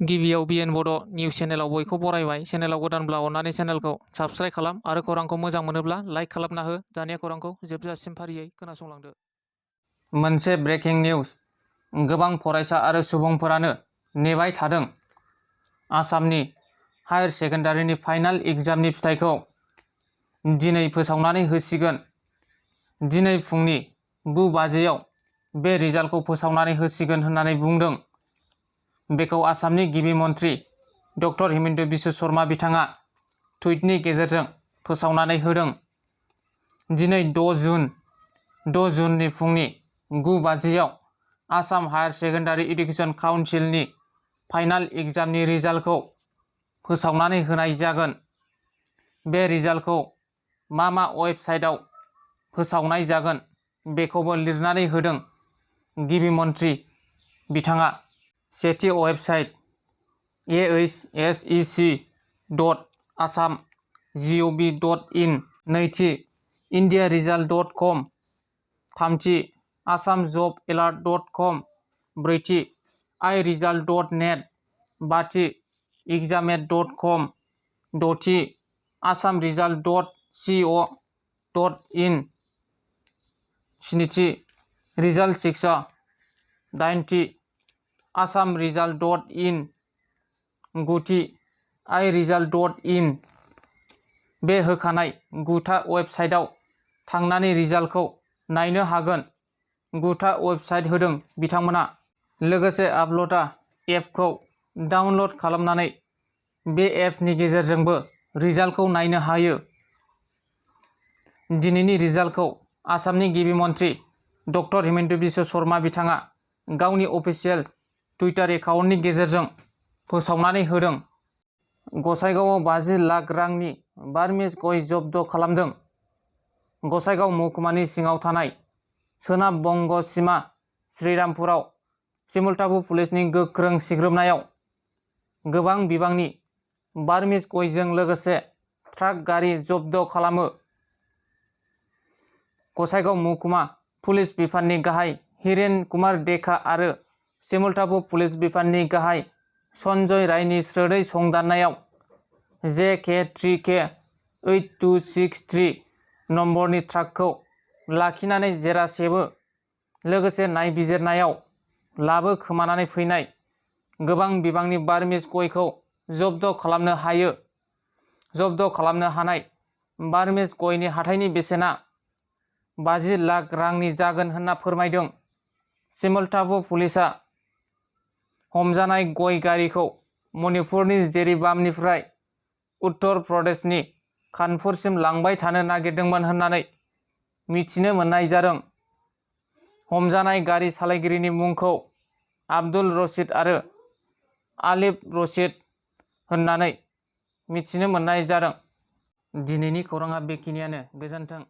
गिबियाव BTR Bodo news चेनेलाव बयखौ बरायबाय। चेनेलाव गोदानब्ला अन्नानै चेनेलखौ subscribe खालाम आरो खौरांखौ मोजां मोनोब्ला लाइक खालामना हो। दानिया खौरांखौ जोबजासिम फारियै खोनासंलांदो। मोनसे ब्रेकिं निउज। गोबां फरायसा आरो सुबुंफोरानो नेबाय थादों। आसामनि हायार सेकेन्डारिनि फाइनाल एग्जामनि फिथाइखौ दिनै फोसावनानै होसिगोन। दिनै फुंनि 9 बाजियाव बे रिजाल्टखौ फोसावनानै होसिगोन होननानै बुंदों। बेखौ आसामनि गिबि मन्थ्रि डक्टर हिमन्त बिश्व शर्मा बिथाङा टुइटनि गेजेरजों फोसावनानै होदों। दिनै 6 जुननि फुंनि 9 बाजियाव आसाम हायार सेकेन्डारि एडुकेशन काउन्सिलनि फाइनाल एग्जामनि रिजाल्टखौ फोसावनानै होनाय जागोन। बे रिजाल्टखौ मा वेबसाइटआव फोसावनाय जागोन बेखौबो लिरनानै होदों गिबि मन्थ्रि बिथाङा। सेथि वेबसाइट ahsec.assam.gov.in, नैथि indiaresult.com, थामथि assamjobalert.com, ब्रैथि iresult.net, बाथि examate.com, द'थि assamresult.co.in, स्निथि रिजाल्ट शिक्षा, दाइनथि assamresult.in, गुथि iresult.in। बे होखानाय 9था वेबसाइटआव थांनानै रिजाल्टखौ नायनो हागोन। 9था वेबसाइट होदों बिथांमोना। लोगोसे आपल'डा एपखौ डाउनल'ड खालामनानै बे एपनि गेजेरजोंबो रिजाल्टखौ नायनो हायो। दिनैनि रिजाल्टखौ आसामनि गिबि मन्थ्रि डक्टर हिमन्त बिश्व शर्मा बिथाङा गावनि अफिसियेल टुइटार एकाउन्टनि गेजेरजों फोसावनानै होदों। गसाइगावआव 50 लाख रांनि बार्मिज गय जब्द खालामदों। गसाइगाव महकुमानि सिङाव थानाय सोनाब बंग सिमा श्रीरामपुराव सिमुलटाबु पुलिसनि गोख्रों सिग्रोमनायाव गोबां बिबांनि बार्मिज गयजों लोगोसे ट्राक गारि जब्द खालामो। गसाइगाव महकुमा पुलिस बिफाननि गाहाय हिरेन कुमार देखा आरो सिमुलटाबु पुलिस बिफाननि गाहाय सन्जय रायनि स्रोदै संदाननायाव JK3K8263 नम्बरनि ट्राकखौ लाखिनानै जेरासेबो लोगोसे नायबिजिरनायाव लाबोखोमानानै फैनाय गोबां बिबांनि बार्मिज गयखौ जब्द खालामनो हायो। जब्द खालामनो हानाय बार्मिज गयनि हाथाइनि बेसेना 50 लाख रांनि जागोन होनना फोरमायदों। सिमुलटाबु पुलिसआ हमजानाय गय गारिखौ मणिपुरनि जिरिबामनिफ्राय उत्तर प्रदेशनि कानपुरसिम लांबाय थानो नागिरदोंमोन होननानै मिथिनो मोननाय जादों। हमजानाय गारि सालायगिरिनि मुंखौ आब्दुल रशिद आरो आलिफ रशिद होननानै मिथिनो मोननाय जादों। दिनैनि खौराङा बेखिनियानो। गोजोन्थों।